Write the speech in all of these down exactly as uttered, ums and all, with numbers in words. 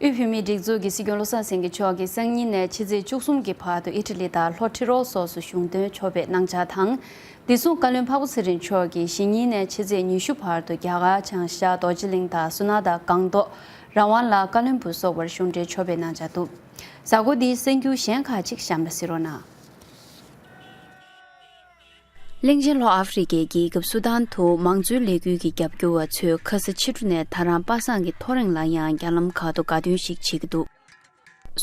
དབུས་བོད་མིའི་སྒྲིག་འཛུགས་ཀྱི་སྲིད་སྐྱོང་བློ་བཟང་སེང་གེ་མཆོག་གིས་སང་ཉིན་ནས་ཕྱི་ཚེས་བཅུ་གསུམ་གྱི་བར་དུ་ཨི་ཊ་ལི་དང་ལྷོ་ཁྲི་རོ་སོགས་སུ་གཞུང་དོན་ཆོག་ཕེབས་གནང་འཆར་དང་། བདེ་སྲུང་བཀའ་བློན་འཕགས་པ་ཚེ་རིང་མཆོག་གིས་གཞེས་ཉིན་ནས་ཕྱི་ཚེས་ཉི་ཤུ་བར་དུ་རྒྱ་གར་བྱང་ཤར་རྡོ་རྗེ་གླིང་དང་སོ་ན་དང་སྒང་ཏོག་རང་དབང་ལ་བཀའ་བློན་སྦུག་སོགས་པར་གཞུང་འབྲེལ་ཆོག་ཕེབས་གནང་འཆར་འདུག། གཟའ་འཁོར་འདིའི་གསར་འགྱུར་གཞན་ཁག་ཅིག་གཤམ་ལ་གཟིགས་རོགས་གནང་། གླིང་ཆེན་ལྷོ་ཨ་ཧྥེ་རི་ཁའི་རྒྱལ་ཁབ་སུ་དཱན་དུ་མང་གཙོའི་ལས་འགུལ་གྱི་རྒྱབ་སྐྱོར་བ་ཚོས་ཁ་ས་ཕྱི་དྲོ་ནས་ད་རང་པ་སངས་ཀྱི་ཐོ་རེངས་ལ་ཡང་རྒྱ་ལམ་ཁག་ཏུ་དགའ་སྟོན་ཞིག་བྱེད་ཀྱི་འདུག།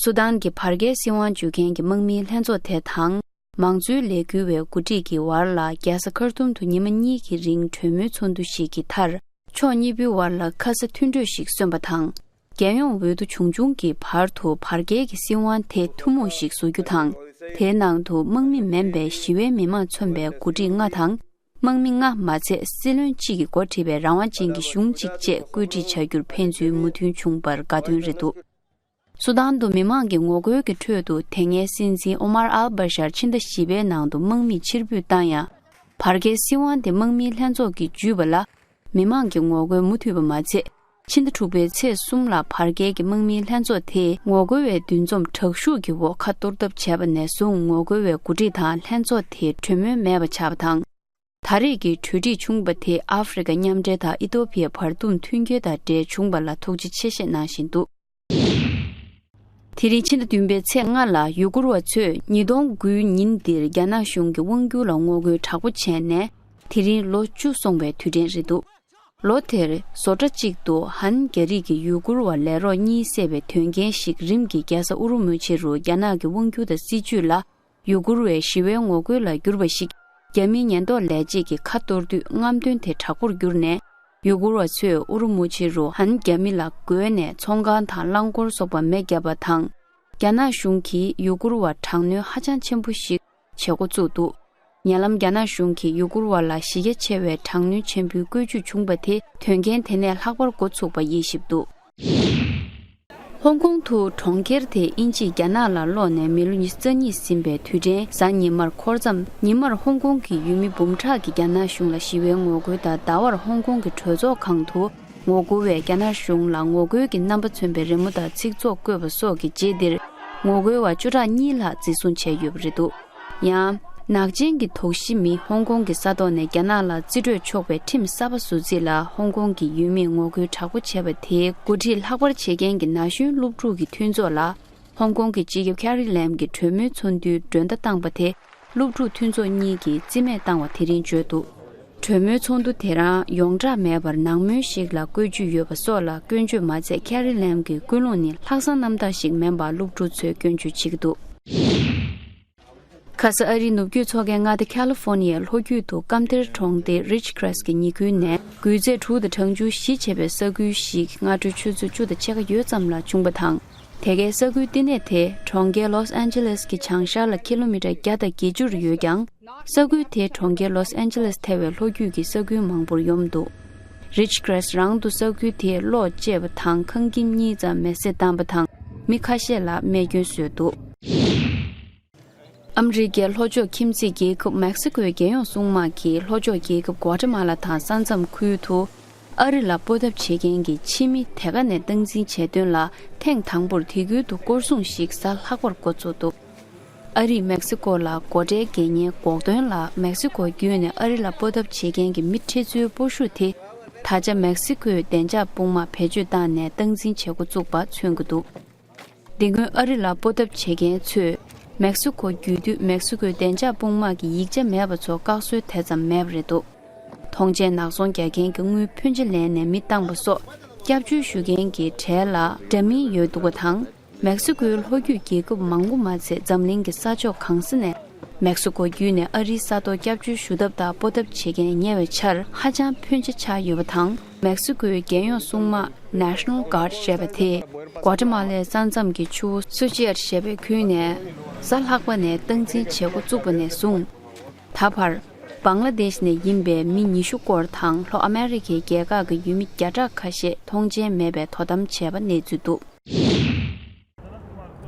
སུ་དཱན་གྱི་བར་བརྒལ་སྲིད་དབང་འཇུ་མཁན་གྱི་དམག་མིའི་ལྷན་ཚོགས་དེ་དང་། མང་གཙོའི་ལས་འགུལ་བའི་འགོ་ཁྲིད་ཀྱི་བར་ལ་རྒྱལ་ས་ཁར་ཏུམ་དུ་ཉི་མ་གཉིས་ཀྱི་རིང་གྲོས་མོལ་ཚོགས་འདུ་ཞིག་གི་མཐར། ཕྱོགས་གཉིས་པོའི་བར་ལ་ཁ་ས་མཐུན་གྲོས་ཤིག་སོན་པ་དང་། རྒྱལ་ཡོངས་འོས་བསྡུ་བྱུང་བྱུང་གི་བར་དུ་བར་བརྒལ་གྱི་སྲིད་དབང་དེ་ཐུན་མོང་ཞིག་བཟོ་རྒྱུ་དང་། དེའི་ནང་དུ་དམག་མི་མིན་པའི་ཞི་བའི་མི་མང་མཚོན་པའི་འགོ་ཁྲིད་ལྔ་དང་། དམག་མི་ལྔ་མ་ཚད་སྲིད་བློན་གཅིག་གིས་འགོ་ཁྲིད་པའི་རང་དབང་ཅན་གྱི་གཞུང་གཅིག་བཅས་བཀོད་སྒྲིག་བྱ་རྒྱུར་ཕན་ཚུན་མོས་མཐུན་བྱུང་བར་དགའ་སྟོན་རེད་འདུག། སུ་དཱན་དུ་མི་མང་གི་ངོ་རྒོལ་གྱི་ཁྲོད་དུ་དེ་སྔའི་སྲིད་འཛིན་ཨོ་མར་ཨལ་བྷ་ཤར་ཕྱི་ཟླ་བཞི་པའི་ནང་དུ་དམག་མིས་ཕྱིར་འབུད་བཏང་ཡང་། བར་བརྒལ་སྲིད་དབང་དེ་དམག་མིའི་ལྷན་ཚོགས་ཀྱིས་བརྒྱུད་པ་ལ། མི་མང་གི་ངོ་རྒོལ་མུ་མཐུད་པ་མ་ཚད། ཕྱི་ཟླ་དྲུག་པའི་ཚེས་གསུམ་ལ་བར་བརྒལ་གྱི་དམག་མིའི་ལྷན་ཚོགས་དེས་ངོ་རྒོལ་བའི་འདུ་འཛོམས་དྲག་ཤུགས་ཀྱི་འོག་ཁ་གཏོར་ཐབས་བྱས་པ་ནས་བཟུང་ངོ་རྒོལ་བའི་འགོ་ཁྲིད་དང་ལྷན་ཚོགས་དེ་གྲོས་མོལ་མེད་པ་ཆགས་པ་དང་། ད་རེས་ཀྱི་གྲོས་འགྲིག་བྱུང་བ་དེ་ཨ་ཧྥེ་རི་ཁ་མཉམ་འབྲེལ་དང་ཨི་ཐོ་པི་ཡའི་བར་འདུམ་མཐུན་རྐྱེན་དང་འབྲེལ་བྱུང་བ་ལ་ཐུགས་རྗེ་ཆེ་བཞེས་གནང་བཞིན་འདུག། དེ་རིང་ཕྱི་ཟླ་བདུན་པའི་ཚེས་ལྔ་ལ་ཡུ་གུར་བ་ཚོས་ཉིས་སྟོང་དགུའི་ཉིན་འདིར་རྒྱ་ནག་གཞུང་གི་དབང་སྒྱུར་ལ་ངོ་རྒོལ་དྲག་པོ་བྱས་ནས། དེ་རིང་ལོ་བཅུ་སོང་བའི་དུས་དྲན་རེད་འདུག། ལོ་དེར་བཟོ་གྲྭ་གཅིག་ཏུ་ཧན་རྒྱ་རིགས་ཀྱི་ཡུ་གུར་བ་ལས་རོགས་གཉིས་བསད་པའི་དོན་རྐྱེན་ཞིག་རིམ་གྱིས་རྒྱལ་ས་ཨུ་རུ་མུ་ཆི་རུ་རྒྱ་ནག་གི་དབང་སྒྱུར་དང་སྲིད་བྱུས་ལ་ཡུ་གུར་བའི་ཞི་བའི་ངོ་རྒོལ་ལ་གྱུར་པ་ཞིག་རྒྱ་མིའི་ཉེན་རྟོག་ལས་བྱེད་ཀྱིས་ཁ་གཏོར་དུས་རྔམ་སྟོན་དེ་དྲག་པོར་གྱུར་ནས། ཡུ་གུར་བ་ཚོས་ཨུ་རུ་མུ་ཆི་རུ་ཧན་རྒྱ་མི་ལ་རྒོལ་ནས་ཚོང་ཁང་དང་རླངས་འཁོར་སོགས་པ་མེ་བརྒྱབ་པ་དང་། རྒྱ་ནག་གཞུང་གིས་ཡུ་གུར་བར་དྲག་གནོན་ཧ་ཅང་ཆེན་པོ་ཞིག་བྱེད་འགོ་བཙུགས་འདུག། ཉེ་ལམ་རྒྱ་ནག་གཞུང་གིས་ཡུ་གུར་བ་ལ་གཞི་རྒྱ་ཆེ་བའི་དྲག་གནོན་ཆེན་པོའི་བཀོལ་སྤྱོད་བྱུང་བ་དེ་དོན་རྐྱེན་དེ་ནས་ལྷག་པར་འགོ་ཚུགས་པ་དབྱེ་ཞིབ་འདུག། ཧོང་ཀོང་དུ་གྲོང་ཁྱེར་དེ་དབྱིན་ཇིས་རྒྱ་ནག་ལ་སློག་ནས་མི་ལོ་ཉི་ཤུ་རྩ་གཉིས་ཟིན་པའི་དུས་དྲན་གཟའ་ཉི་མར་འཁོར་མཚམས། ཉི་མར་ཧོང་ཀོང་གི་ཡུལ་མི་འབུམ་ཕྲག་གིས་རྒྱ་ནག་གཞུང་ལ་ཞི་བའི་ངོ་རྒོལ་དང་ཟླ་བར་ཧོང་ཀོང་གི་གྲོས་ཚོགས་ཁང་དུ་ངོ་རྒོལ་བས་རྒྱ་ནག་གཞུང་ལ་ངོ་རྒོལ་གྱི་རྣམ་པ་མཚོན་པའི་རི་མོ་དང་ཚིག་ཚོགས་བཀོད་པ་སོགས་ཀྱི་རྗེས་འདིར། ངོ་རྒོལ་བ་བཅུ་ཕྲག་གཉིས་ལྷག་འཛིན་བཟུང་བྱས་ཡོད་པ་རེད་འདུག། ཡང་། ནག་ཅན་གྱི་དོགས་གཞི་མི་ཧོང་ཀོང་གི་ས་ཐོག་ནས་རྒྱ་ནག་ལ་རྩིས་སྤྲོད་ཆོག་པའི་ཁྲིམས་གསར་པ་བཟོ་རྩིས་ལ་ཧོང་ཀོང་གི་ཡུལ་མིས་ངོ་རྒོལ་དྲག་པོ་བྱས་པ་དེའི་འགོ་ཁྲིད་ལྷག་པར་བྱེད་མཁན་གྱི་ན་གཞོན་སློབ་ཕྲུག་གི་མཐུན་ཚོགས་ལ། ཧོང་ཀོང་གི་སྤྱི་ཁྱབ་ཁེ་རི་ལེམ་གྱི་གྲོས་མོལ་ཚོགས་འདུའི་མགྲོན་བརྡ་བཏང་བ་དེ། སློབ་ཕྲུག་མཐུན་ཚོགས་གཉིས་ཀྱིས་རྩིས་མེད་བཏང་བ་དེ་རིང་བརྗོད་འདུག། གྲོས་མོལ་ཚོགས་འདུ་དེ་རང་ཡོངས་གྲགས་མེད་པར་ནང་མོལ་ཞིག་ལ་བཀོལ་སྤྱོད་ཡོད་པ་སོགས་ལ་སྐྱོན་བརྗོད་མ་ཚད། ཁེ་རི་ལེམ་གྱི་ཀུན་སློང་ནི་ལྷག་བསམ་རྣམ་དག་ཞིག་མིན་པར་སློབ་ཕྲུག་ཚོས་སྐྱོན་བརྗོད་བྱེད་ཀྱི་འདུག། ཁ་ས་ཨ་རིའི་ནུབ་རྒྱུད་མཚོ་ཁའི་མངའ་སྡེ་ཁ་ལི་ཧྥོ་ནི་ཡའི་ལྷོ་རྒྱུད་དུ་སྐམ་ཐེར་གྲོང་སྡེ་རིཆ་ཁི་རེ་སི་གི་ཉེ་ཁུལ་ནས་འགུལ་ཚད་དྲུག་དང་གྲངས་ཆུང་བཞི་བྱས་པའི་ས་ཁུལ་ཞིག་སྔ་དྲོའི་ཆུ་ཚོད་བཅུ་དང་ཕྱེད་ཀ་ཡོལ་ཙམ་ལ་བྱུང་བ་དང་། དེ་གའི་ས་ཁུལ་བསྟི་གནས་དེ་གྲོང་ཁྱེར་ལོས་ཨན་ཇེ་ལེས་ཀྱི་བྱང་ཤར་ལ་ཁི་ལོ་མི་ཊར་བརྒྱ་དང་བརྒྱད་ཅུ་རུ་ཡོད་ཀྱང་། ས་ཁུལ་དེ་གྲོང་ཁྱེར་ལོས་ཨན་ཇེ་ལེས་ཐེ་བའི་ལྷོ་རྒྱུད་ཀྱི་ས་ཁུལ་མང་པོར་ཡོམ་འདུག། རིཆ་ཁི་རེ་སི་རང་དུ་ས་ཁུལ་དེའི་གློག་བཅད་པ་དང་ཁང་ཁྱིམ་གཉིས་ཙམ་མེ་བསྲེགས་བཏང་བ་དང་མི་ཁ་ཤས་ལ་རྨས་སྐྱོན་བཟོས་འདུག། ཨ་མི་རི་ཀའི་ལྷོ་ཕྱོགས་ཁྱིམ་མཚེས་རྒྱལ་ཁབ་མེག་སི་ཀོའི་རྒྱལ་ཡོངས་སྲུང་དམག་གིས་ལྷོ་ཕྱོགས་རྒྱལ་ཁབ་གོ་ཏྲ་མ་ལ་དང་ས་མཚམས་ཁུལ་དུ། ཨ་རི་ལ་སྤོ་ཐབས་བྱེད་མཁན་གྱི་ཕྱི་མི་དེ་ག་ནས་སྟངས་འཛིན་བྱས་དོན་ལ་ཐེངས་དང་པོར་དེ་ཁུལ་དུ་སྐོར་སྲུང་ཞིག་གཟའ་ལྷག་པར་འགོ་ཚུགས་འདུག། ཨ་རིས་མེག་སི་ཀོ་ལ་སྒོ་ཁྲལ་འགལ་ཉེན་འགོག་དོན་ལ་མེག་སི་ཀོ་བརྒྱུད་ནས་ཨ་རི་ལ་སྤོ་ཐབས་བྱེད་མཁན་གྱི་མི་ཁྲི་ཚོའི་སྤོ་ཤུགས་དེ། ད་ཆ་མེག་སི་ཀོའི་བདེ་འཇགས་དཔུང་དམག་བེད་སྤྱོད་བཏང་ནས་སྟངས་འཛིན་བྱེད་འགོ་བཙུགས་པ་མཚོན་གྱི་འདུག། འདི་སྔོན་ཨ་རི་ལ་སྤོ་ཐབས་བྱེད་མཁན་ཚོས་མེག་སི་ཀོ་བརྒྱུད་དུས་མེག་སི་ཀོའི་བདེ་འཇགས་དཔུང་དམག་གི་ཡིག་ཆ་མེད་པ་ཚོ་བཀག་སྲོལ་དེ་ཙམ་མེད་པ་རེད་འདུག། ཐོངས་མཆན་ནག་ཚོང་རྒྱག་མཁན་གྱི་དངུལ་ཕོན་ཆེ་ལེན་ནས་མི་བཏང་པ་སོགས་སྐྱབས་བཅོལ་ཞུ་མཁན་གྱི་གྲས་ལ་འདྲ་མིན་ཡོད་འདུག་པ་དང་། མེག་སི་ཀོའི་ལྷོ་རྒྱུད་རྒྱལ་ཁབ་མང་པོ་མ་ཚད་འཛམ་གླིང་གི་ས་ཕྱོགས་གང་ས་ནས་མེག་སི་ཀོ་བརྒྱུད་ནས་ཨ་རིའི་ས་ཐོག་སྐྱབས་བཅོལ་ཞུ་ཐབས་དང་སྤོ་ཐབས་བྱེད་མཁན་ཉེ་བའི་ཆར་ཧ་ཅང་ཕོན་ཆེ་ཆགས་ཡོད་པ་དང་། མེག་སི་ཀོའི་རྒྱལ་ཡོངས་སྲུང་དམག་National Guard ཞེས་པ་དེས་གོ་ཏྲ་མ་ལའི་ས་མཚམས་ཀྱི་ཆུ་བོ་སུ་ཅི་ཡར་ཞེས་པའི་ཁུལ་ནས་གཟའ་ལྷག་པ་ནས་སྟངས་འཛིན་བྱེད་འགོ་བཙུགས་པ་ནས་བཟུང་། ད་བར། བང་ལ་དེཤ་ནས་ཡིན་པའི་མི་ཉི་ཤུ་སྐོར་དང་ལྷོ་ཨ་མེ་རི་ཁའི་རྒྱལ་ཁག་གི་ཡུལ་མི་བརྒྱ་ཕྲག་ཁ་ཤས་ཐོངས་མཆན་མེད་པའི་དོ་དམ་བྱས་པ་གནས་ཚུལ་འདུག།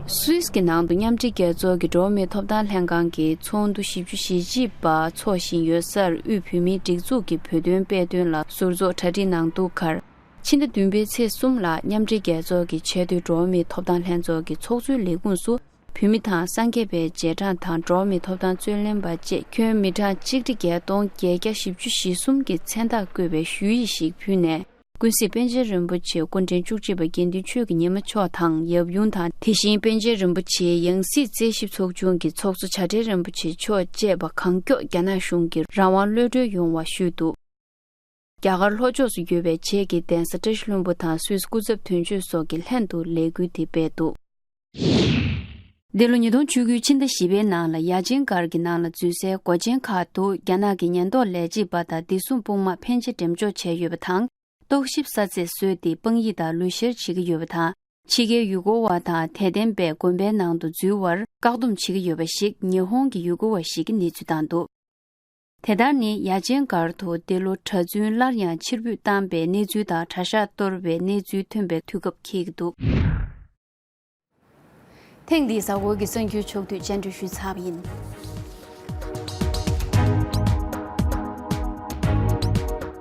སུད་སི་གི་ནང་དུ་མཉམ་འབྲེལ་རྒྱལ་ཚོགས་ཀྱི་འགྲོ་བ་མིའི་ཐོབ་ཐང་ལྷན་ཁང་གི་ཚོགས་འདུ་བཞི་བཅུ་ཞེ་གཅིག་པ་འཚོགས་བཞིན་ཡོད་སར་དབུས་བོད་མིའི་སྒྲིག་འཛུགས་ཀྱི་བོད་དོན་དཔེ་སྟོན་ལ་ཟུར་ཚོགས་གྲ་སྒྲིག་གནང་འདུག་ཁར། ཕྱི་ཟླ་བདུན་པའི་ཚེས་གསུམ་ལ་མཉམ་འབྲེལ་རྒྱལ་ཚོགས་ཀྱི་ཆེས་མཐོའི་འགྲོ་བ་མིའི་ཐོབ་ཐང་ལྷན་ཚོགས་ཀྱི་ཚོགས་གཙོའི་ལས་ཁུངས་སུ། བུད་མེད་དང་སངས་རྒྱས་པའི་རྗེས་འབྲང་དང་འགྲོ་བ་མིའི་ཐོབ་ཐང་རྩོད་ལེན་པ་བཅས་ཁྱོན་མི་གྲངས་ཆིག་ཁྲི་བརྒྱད་སྟོང་བརྒྱད་བརྒྱ་བཞི་བཅུ་ཞེ་གསུམ་གྱི་མཚན་རྟགས་བཀོད་པའི་ཞུ་ཡིག་ཞིག་ཕུལ་ནས། ཀུན་གཟིགས་པཎ་ཆེན་རིན་པོ་ཆེ་སྐུ་ཕྲེང་བཅུ་གཅིག་པ་དགེ་འདུན་ཆོས་ཀྱི་ཉི་མ་མཆོག་དང་ཡབ་ཡུམ་དང་། དེ་བཞིན་པཎ་ཆེན་རིན་པོ་ཆེའི་ཡང་སྲིད་རྩད་ཞིབ་ཚོགས་ཆུང་གི་ཚོགས་གཙོ་བྱ་བྲལ་རིན་པོ་ཆེ་མཆོག་བཅས་པ་གང་མགྱོགས་རྒྱ་ནག་གཞུང་གི་རང་དབང་གློད་གྲོལ་ཡོང་བ་ཞུས་འདུག། རྒྱ་གར་ལྷོ་ཕྱོགས་སུ་ཡོད་པའི་བྱེས་ཀྱི་གདན་ས་བཀྲ་ཤིས་ལྷུན་པོ་དང་སུད་སི་སྐུ་ཚབ་དོན་གཅོད་སོགས་ཀྱིས་ལྷན་དུ་ལས་འགུལ་དེ་སྤེལ་འདུག། འདི་ལོ་ཉིས་སྟོང་བཅུ་དགུ་ཕྱི་ཟླ་བཞི་པའི་ནང་ལ་ཡ་ཆེན་སྒར་གྱི་ནང་ལ་འཛུལ་སའི་སྒོ་ཆེན་ཁག་ཏུ་རྒྱ་ནག་གི་ཉེན་རྟོག་ལས་བྱེད་པ་དང་བདེ་སྲུང་དཔུང་དམག་ཕན་ཆེ་འགྲེམས་འཇོག་བྱས་ཡོད་པ་དང་། རྟོག་ཞིབ་ས་ཚད་བཟོས་ཏེ་དཔང་ཡིག་དང་ལུས་བཤེར་བྱེད་ཀྱི་ཡོད་པ་དང་། ཕྱི་རྒྱལ་ཡུལ་སྐོར་བ་དང་དད་ལྡན་པས་དགོན་པའི་ནང་དུ་འཛུལ་བར་བཀག་སྡོམ་བྱེད་ཀྱི་ཡོད་པ་ཞིག་ཉི་ཧོང་གི་ཡུལ་སྐོར་བ་ཞིག་གིས་གནས་ཚུལ་བཏང་འདུག། དེ་ལྟར་ནི་ཡ་ཆེན་སྒར་དུ་འདི་ལོ་གྲྭ་བཙུན་སླར་ཡང་ཕྱིར་འབུད་བཏང་པའི་གནས་ཚུལ་དང་གྲྭ་ཤག་གཏོར་བའི་གནས་ཚུལ་ཐོན་པའི་དུས་སྐབས་འཁེལ་གྱི་འདུག། ཐེངས་འདིའི་གཟའ་འཁོར་གྱི་གསར་འགྱུར་ཕྱོགས་བསྡུས་སྤྱན་འབུལ་ཞུས་ཚར་བ་ཡིན།